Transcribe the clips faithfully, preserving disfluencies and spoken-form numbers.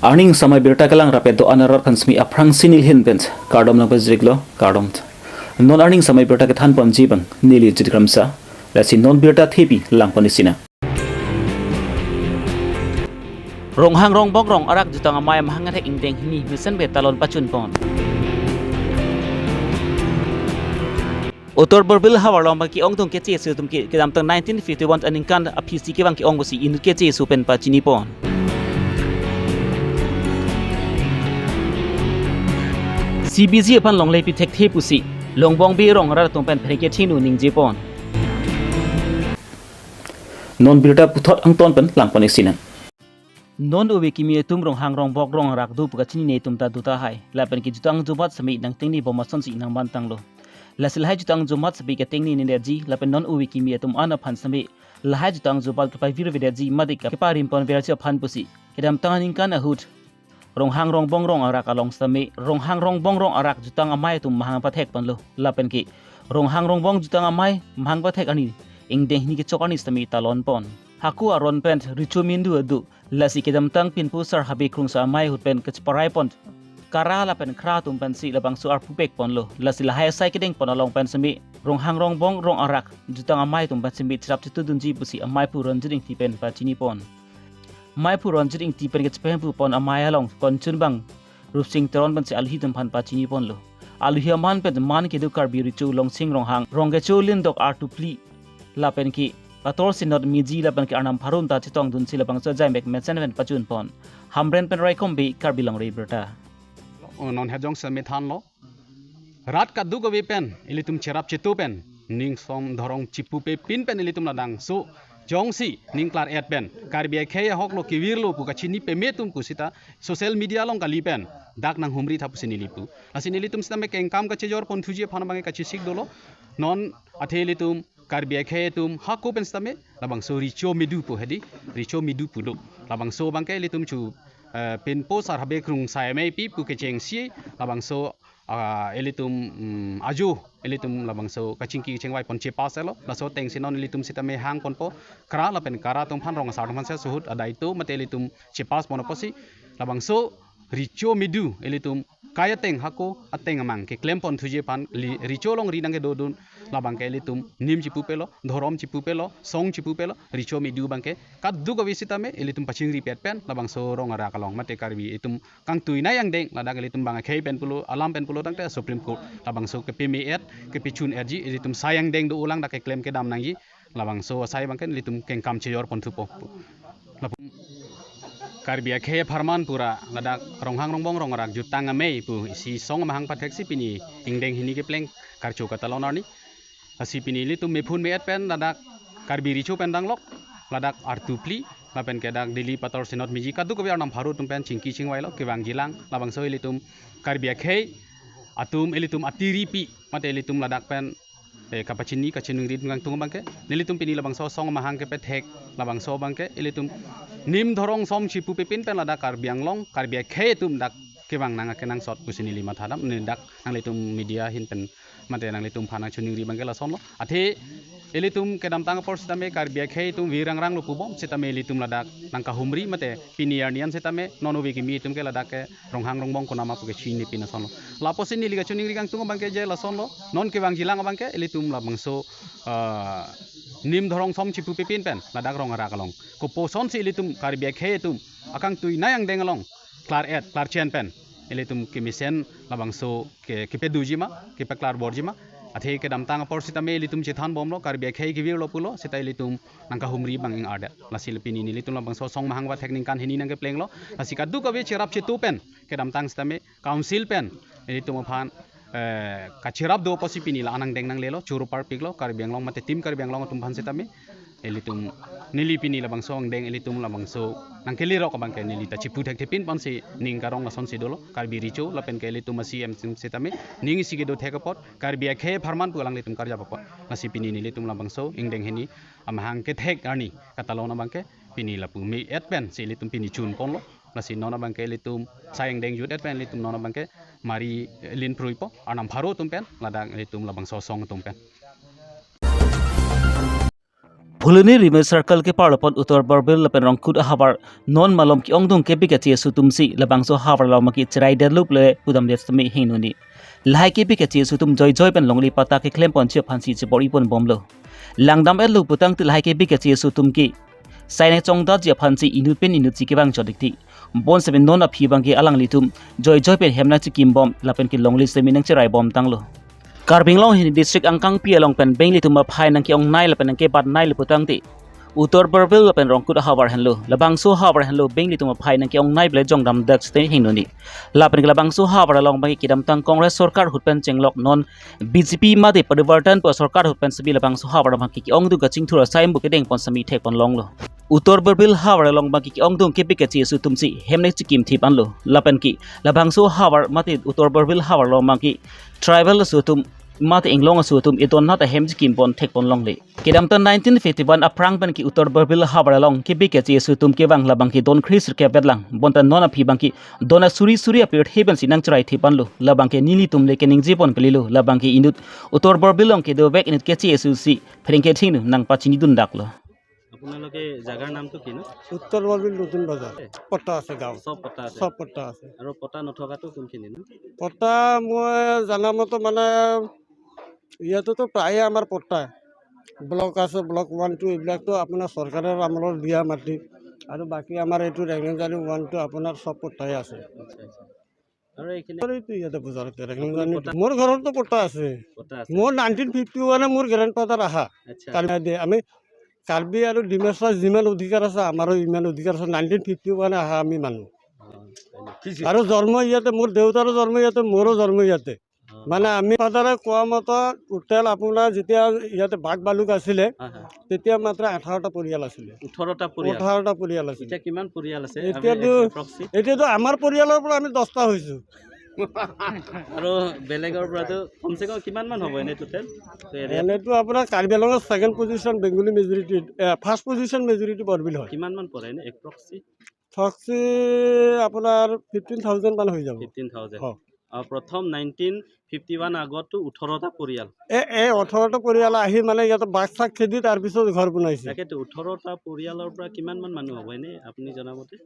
Arni samai birta kelang rap-et do-an arat aphan semi aphrangsi neli ahin pen kardom nangpajirlo, kardom. Non arni samai birta kethan ponji abang neli Jit Kramsa, lasi non birta thepi lang pon-ik sinang. Ronghang Rongbong Rong Arak Jutang Amei mahang athek ingdeng hini mesen pen talon pachun pon. Uttar Borbil havar along abang ke-ongdung keche aso atum ke kedamtang nineteen fifty-one aningkan aphisi kevang ke-ong pusi inut keche aso pen pachini pon. C B G aphan longle pithek the pusi Longbong Bey Rong arat atum pen pherangke thinu ningje pon. Non birta puthot angton pen lang pon-ik sinang. Non ove kimi atum Ronghang Rongbong Rong Arak do pu kachinine atum ta do tahai. Lapen ke jutang jubat semi nangtengni bom asonsi nangman tanglo. Lasi lahai jutang jubat semi ketengninedetji, lapen non ove kimi atum an aphan semi lahai jutang jubat kepavirvedetji mate keparim ponverji aphan pusi kedamtang aningkan ahut Ronghang Rongbong Rong Arak along sitame Ronghang Rongbong Rong Arak Jutang Amei atum mahang pathek ponlo. Lapen ke Ronghang Rongbong Jutang Amei mahang pathek arni ingdeng hini kechok arni sitame talon pon. Hako aron pen Richo Medu adu, lasi kedamtang Pinpo Sar Habe Krungsa amei ahut pen kacheparai pon kara lapen khra atum pensi labangso arpu pek ponlo. Lasi lahai asai kedeng pon along pen semi Ronghang Rongbong Rong Arak Jutang Amei atum pen semi cherap chetudunji pusi ameiphu Ronjit Ingti pen pachini pon. Meiphu Ronjit Ingti pen kachepahemphu pon amei along konchun abang Rupsing Teron pensi aluhi atum aphan pachini ponlo. Aluhi aman pen man kedo Karbi Richo Longsing Ronghang, Rongkecho Lindok artu phli, lapen ke Pator Sinot Meji lapen ke arnam pharo atum ta chetongdunsi labangso ajaimek mesen pen pachun pon. Hamren pen Raikom Bey, Karbi Longri Abirta. O, non hejong semi thanlo. Rat kadokave pen ilitum cherap chetu pen, ning som dhorong chipupe pin pen ilitum labangso jongsi ning klar-et pen Karbi akhei ahok lo, kevirlo pu kachini peme atum pusita social media along kali pen dak nanghumri tha pusi neli pu. Lasi nelitum sitame kengkam kachejor ponthuji aphan abang kachesik dolo. Non athe ilitum Karbi akhei atum hako pen sitame labangso Richo Medu pu hedi, Richo Medu pulo. Labangso abang ke ilitum chu, eh, Pinpo Sar Habe Krungsa ameipi pu kechengsi labangso, ah, ilitum, mm, ajo ilitum labangso kachingki chingvai pon chepass etlo. Laso atengsi non ilitum sitame hang ponpo, kra lapen kara atum aphan, rong asar atum aphan si suhut adai tu mate ilitum chepass pon apotsi labangso Richo Medu ilitum kai ateng hako ateng amang keklem ponthuji aphan li-, Richo alongri nangkedodun labang ke ilitum nim chipupelo, dhorom chipupelo, song chipupelo, Richo Medu abang ke kadokave sitame ilitum pachingripet pen labangso Rong Arak along mate Karbi itum kangtuinei angdeng ladak ilitum bang akhei pen pulo, alam pen pulo tangte Supreme Court labangso kepeme-et, kepechun-etji, ilitum sai angdeng do-olang dak keklem kedam nangji, labangso asai abang ke ilitum kengkam chejor ponthupo. Lapen Karbi akhei apharman pura ladak Ronghang Rongbong Rong Arak Jutang Amei pu isi song amahang patheksi pini ingdeng hini kepleng karcho katalon arni. Lasi pini ilitum mephun me-et pen ladak Karbi Richo pen danglok, ladak artu phli, lapen ke dak Delhi Pator Sinot Meji kadokave arnam pharo atum pen chingki chingvailo, kevangjilang, labangso ilitum Karbi akhei atum ilitum atiripi mate ilitum ladak pen, eh, kapachini kachiningri kangtung abang ke, nelitum pini labangso song amahang kepethek labangso abang ke ilitum nim dhorong som chipupe pin pen ladak Karbi Anglong, Karbi akhei atum dak kevang nang akenangsot pusi neli mathadam, ne dak nanglitum media ahin pen mate nanglitum aphan nangchiningri abang ke lasonlo. Athe ilitum kedamtang apor sitame Karbi akhei atum virangrang lo pubom sitame ilitum ladak nangkahumri mate pini arni an sitame non ove kimi atum ke ladak ke Ronghang Rongbong konama pu kechini pin asonlo. Lapusi neli kachiningri kangtung abang ke je lasonlo. Non kevangjilang abang ke ilitum labangso, ah, nim dhorong som chipupe pin pen ladak Rong Arak along, koposonsi ilitum Karbi akhei atum akangtuinei angdeng along klar-et klarchen pen ilitum kemesen labangso ke, kepeduji ma, kepeklarborji ma. Athe kedamtang apor sitame ilitum chethan bomlo, Karbi akhei kevirlo pulo, sita ilitum nangkahumri abang ing-ardet. Lasi pini nelitum labangso song amahang pathek ningkan hini nangkeplenglo. Lasi kadokave cherap chetu pen kedamtang sitame council pen ilitum aphan, eh, kacherap do apotsi pini la-an angdeng nanglelo, choro parpiklo, Karbi Anglong mate Team Karbi Anglong atum aphan sitame. Ilitum neli pini labangso angdeng ilitum labangso nangkelerok abang ke neli ta chipu thekthe pin ponsi ning karong lasonsi dolo, Karbi Richo lapen ke ilitum a-C M sitame ning isi kedo thek apot, Karbi akhei apharman pu alanglitum karjap apot. Lasi pini nelitum labangso ingdeng hini amahang kethek arni katalon abang ke pini lapu me-et pensi ilitum pini chun ponlo. Lasi non abang ke ilitum sai angdeng jut-et pen ilitum non abang ke mari lin pruipo, arnam pharo atum pen, ladak ilitum labangso song atum pen. Phuloni Rimi Circle keparlo pon Uttar Borbil lapen Rongkut ahavar non malom ke-ongdung kepik kachesu atum si labangso ahavar along abangke cherai detlo pu le pudam det sitame hingno ni. Lahai kepik kachesu atum joijoi pen longle patta keklem ponji aphansi chebor-i ponbomlo. Langdam etlo putangte lahai kepik kachesu atum ke sai nangchongdetji aphansi inut pen inut si kevang chot ik thi. Bonsitame non aphi abangke alanglitum joijoi pen hem nangchikimbom lapen ke longle sitame nangcheraibom tanglo. Karbi Anglong hini district angkangpi along pen beng ilitum aphai nangke-ongnei lapen nangkebatneilo putangte Uttar Borbil lapen Rongkut ahavar henlo. Labangso ahavar henlo beng ilitum aphai nangke-ongnei pu le jongdam det sitame hingno ni. Lapen ke labangso ahavar along abangke kedamtang Congress sorkar ahut pen chenglok non B J P mate Parivartan pu asorkar ahut pen sitame labangso ahavar abangke ke-ongdung kachingthur asai ambu kedeng pon sitame thek ponlonglo. Uttar Borbil ahavar along abangke ke-ongdung kepik kachesu atum si hem nangchikim thip anlo. Lapen ke labangso ahavar mate Uttar Borbil ahavar along abangke tribal aso atum mate Inglong aso atum idon nat ahem chikim pon thek ponlongle. Kedamtang nineteen fifty-one aphrang pen ke Uttar Borbil ahavar along kepik kachesu atum kevang labangke don khri sirkep vetlang. Bonta non aphi abangke don asuri suri apirthe pensi nangcherai thip anlo. Labangke nelitum le keningje pon kalilo. Labangke inut Uttar Borbil along kedovek inut kachesu si pherangke athengno nangpachinidun daklo. আপোনালোকে জাগাৰ নামটো কি ন? উত্তৰ বৰবিল নতুন বজাৰ। পট্টা আছে গাঁও। চব পট্টা আছে? চব পট্টা আছে। আৰু পট্টা নথকাটো কোনখিনি ন? পট্টা মই জানা মতে মানে ইয়াতেতো প্ৰায়ে আমাৰ পট্টা। ব্লক আছে, ব্লক ওৱান টু এইবিলাকতো আপোনাৰ চৰকাৰৰ আমলৰ দিয়া মাটি। আৰু বাকী আমাৰ এইটো ৰেংলেংজানি ওৱান টু আপোনাৰ চব পট্টাই আছে। আচ্ছা, আচ্ছা। আৰু এইখিনি আৰু এইটো ইয়াতে বজাৰতে ৰেংলেংজানি। পট্টা? মোৰ ঘৰতো পট্টা আছে। পট্টা আছে। মোৰ নাইনটিন ফিফটি ওৱানে মোৰ গ্ৰেণ্ড ফাদাৰ আহা। আচ্ছা। কাৰ্বি দে, আমি কাৰ্বি আৰু ডিমাচা যিমান অধিকাৰ আছে, আমাৰো ইমান অধিকাৰ আছে। নাইনটিন ফিফটি ওৱানে আহা আমি মানুহ। অ, হয় নেকি? আৰু জন্ম ইয়াতে, মোৰ দেউতাৰো জন্ম ইয়াতে, মোৰো জন্ম ইয়াতে। অ। মানে আমি ফাদাৰে কোৱা মতে টোটেল আপোনাৰ যেতিয়া ইয়াতে বাঘ ভালুক আছিলে, হয়, হয়। তেতিয়া মাত্ৰ আঠাৰটা পৰিয়াল আছিলে। ওঠৰটা পৰিয়াল? ওঠৰটা পৰিয়াল আছিলে। এতিয়া কিমান পৰিয়াল আছে? এতিয়াতো, আমি approximate? এতিয়াতো আমাৰ পৰিয়ালৰ পৰা আমি দহটা হৈছো। আৰু বেলেগৰ পৰাতো কমচে কম কিমান মান হ'ব এনে টোটেল? তো এৰিয়া? এনেতো আপোনাৰ কাৰ্বি আংলঙৰ ছেকেণ্ড পজিশ্যন বেংগলী মেজৰিটি, এ, ফাৰ্ষ্ট পজিশ্যন মেজৰিটি বৰবিল হয়। কিমান মান পৰে এনে এপ্ৰক্সি? ফক্সি আপোনাৰ ফিফটিন থাউজেণ্ড মান হৈ যাব। Fifteen thousand. হয়। আৰু প্ৰথম নাইনটিন ফিফটি ওৱান আগততো ওঠৰটা পৰিয়াল। এ, এই ওঠৰটা পৰিয়াল আহি মানে ইয়াতে বাঘ চাক খেদি তাৰ পিছত ঘৰ বনাইছে। তাকেতো, ওঠৰটা পৰিয়ালৰ পৰা কিমান মান মানুহ হ'ব এনে আপুনি জনামতে?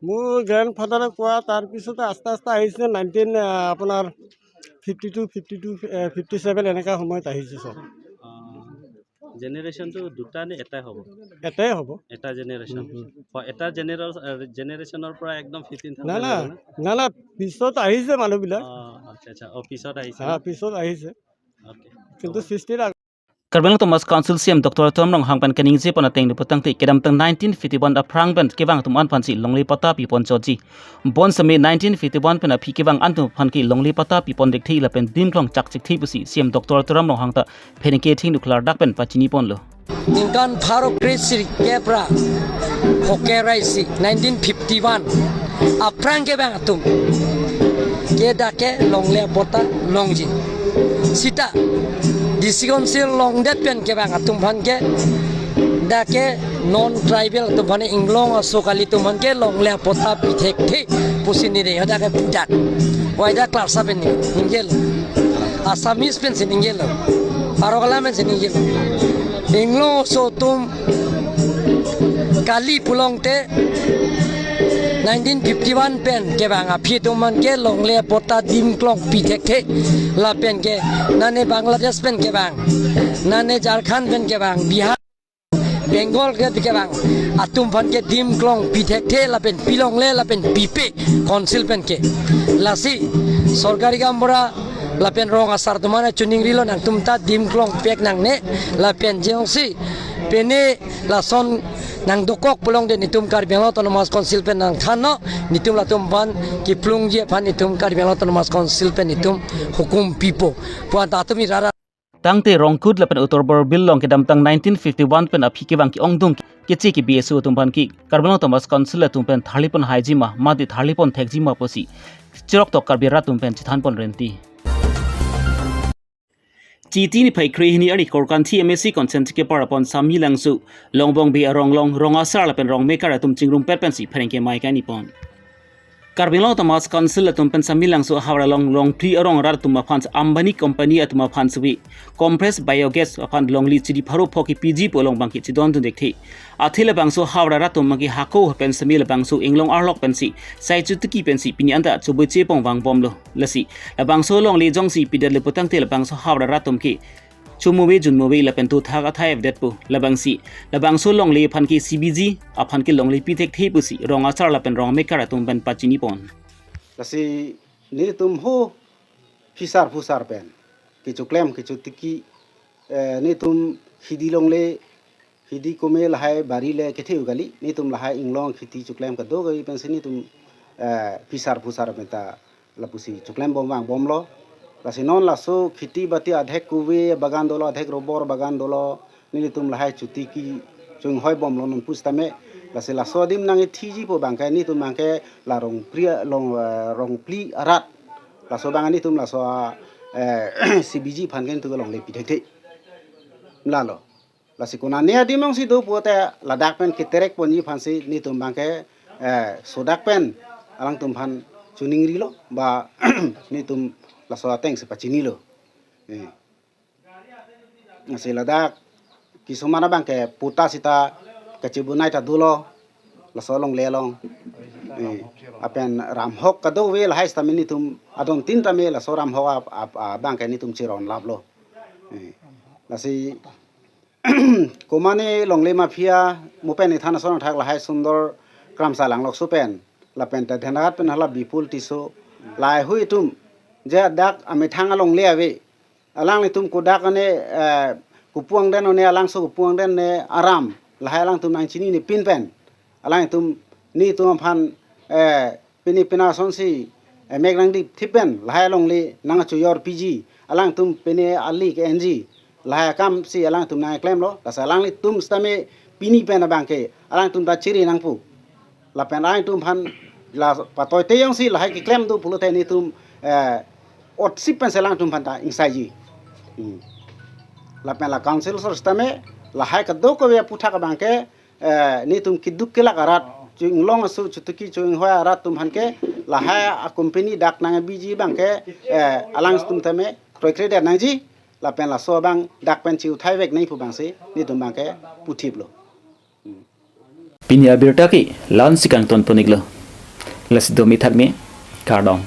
মোৰ গ্ৰেণ্ড ফাদাৰে কোৱা তাৰ পিছতে আস্তে আস্তে আহিছে নাইনটিন, আহ, আপোনাৰ ফিফটি টু, ফিফটি টু, এ, ফিফটি ছেভেন এনেকা সময়ত আহিছে চব। অ, জেনেৰেশ্যনটো দুটা নে এটাই হ'ব? এটাই হ'ব। এটা জেনেৰেশ্যন। উম, উম। হয়, এটা জেনেৰে-, এ, জেনেৰেশ্যনৰ পৰা একদম ফিফটিন থাউজেণ্ড না, না, হ'ব না? না, না, পিছত আহিছে মানুহবিলাক। অ, আচ্ছা, আচ্ছা। অ, পিছত আহিছে হা, ন? পিছত আহিছে। অ'কে। কিন্তু সৃষ্টিৰ আগ- Karbi Anglong Autonomous Council C E M Doctor Tuliram Ronghang pen kaningje pon ateng ni putangte kedamtang nineteen fifty-one aphrang pen kevang atum an aphansi longle patta pipon chotji. Bonsitame nineteen fifty-one pen aphi kevang an atum aphan ke longle patta pipon dik thi lapen dimklong chakchik thi pusi C E M Doctor Tuliram Ronghang ta pherangke athengno klardak pen pachini ponlo. Ningkan pharo kre sirkep ra hoke raisi nineteen fifty-one aphrang kevang atum ke dak ke longle patta longji. Seta D C Council longdet pen kevang atum aphan ke dak ke non tribal atum aphan, Inglong aso kali atum aphan ke longle patta pi thekthe pusi neli dak ke pudak. Wai dak klarsa pen ningje lo. Assamese pensi ningje lo. Arok alam pensi ningje lo. Inglong aso atum kali pulote nineteen fifty-one pen kevang aphi atum aphan ke longle patta dimklong pi thekthe lapen ke nane Bangladesh pen kevang, nane Jharkhand pen kevang, Bihar, Bengal ke kevang atum aphan ke dimklong pi thekthe lapen pilongle lapen pipe council pen ke. Lasi sorkari gaonbura lapen rong asar atum aphan choningrilo, nangtum ta dimklong pek nangne lapen jongsi pine lason nangdokok pulote netum Karbi Anglong Autonomous Council pen nangthannon, netum latum aphan kiplungji aphan netum Karbi Anglong Autonomous Council pen netum hukum pipo. Puan ta atum irara. Tangte Rongkut lapen Uttar Borbil along kedamtang nineteen fifty-one pen aphi kevang ke-ongdung keche ke B S O atum aphan ke Karbi Anglong Autonomous Council atum pen tharlipon haiji ma, mate tharlipon thekji ma pusi chirok tok Karbi rat atum pen chethan pon renti. Chiti niphai kre hini arni Korkanthi M A C constituency kepar apon Samilangso, Longbongbe arong along rong asar lapen rong mekar atum chingrumpet pensi pherangke amei kangnipon. Karbi Anglong Autonomous Council atum pen Samelangso ahavar along longle arong arat atum aphan Ambani Company atum aphan suwi compressed biogas aphan longle chiri pharo pho kepiji pu along abangke chedondun thekthe. Athe labangso ahavar arat atum abangke hako pen Same labangso inglong arlok pensi sai chotiki pensi pini anta choboiche pon vangbomlo. Lasi labangso longle jongsi pidet le putangte labangso ahavar arat atum ke chomovi junmovi lapen tothak athai avedetpo. Labangsi labangso longle aphan ke C B G aphan ke longle pi thekthe pusi rong asar lapen rong amekar atum pen pachini pon. Lasi nelitum ho phisar phusar pen kechoklem kechotiki, eh, nelitum hidi longle, hidi kome lahai bari le kethe-u kali, nelitum lahai inglong kheti choklem kadokave pensi nelitum, eh, phisar phusar pen ta lapusi choklembom vangbomlo. Lasi non laso kheti bati adhek kove bagan dolo, adhek robor bagan dolo, nelitum lahai chotiki chonghoi bomlo non pusitame. Lasi laso adim nangkethiji pu abangke nelitum abangke la rongpri long, eh, rongpli arat. Laso abang nelitum laso, eh, C B G aphan ke nelitum longle pi thekthe. Lalo. Lasi konane adim ongsi do pulote ladak pen keterek ponji aphansi nelitum abangke, eh, sodak pen alangtum aphan choningrilo ba nelitum laso atengsi pachinilo. Eh. Lasi ladak kisuman abangke puta sita kachebunai ta dolo laso longle along. Eh, lapen ramhok kadokave lahai sitame nelitum adon tin tame laso ramhok ap, ap, abangke nelitum chiron laplo. Eh, lasi komane longle mafia mo pen ithan ason athak lahai Sundor Kramsa Langlokso pen lapen ta Dhenrat pen hala Bipul Tisso lahai hui atum je dak amethang alongle ave. Alanglitum kodak ane, eh, kopu angdeng ane alangso kopu angdeng ane aram lahai alangtum nangchinine pin pen. Alanglitum nelitum aphan, eh, pini pina asonsi, eh, mek nangdipthip pen lahai alongle nangchoyor piji. Alangtum pini ali ke-enji. Lahai akamsi alangtum nangklemlo. Lasi alanglitum sitame pini pen abangke alangtum ta chiri nangpo. Lapen alangtum aphan la patoite jongsi lahai keklem do pulote nelitum, eh, otsip pensi alangtum aphan ta ingsaiji. Hmm. Lapen la council sor sitame lahai kadokave aputhak abangke, eh, nelitum keduk kelak arat, cho-inglong aso chotiki chonghoi arat atum aphan ke lahai a-company dak nangpiji abangke, eh, alangtum tame kroikre det nangji. Lapen laso abang dak pen chiuthai vek nangji pu abangsi nelitum abangke puthiplo. Pini abirta ke la-ansi kangton pon-iklo. Lasi do mithak me, kardom.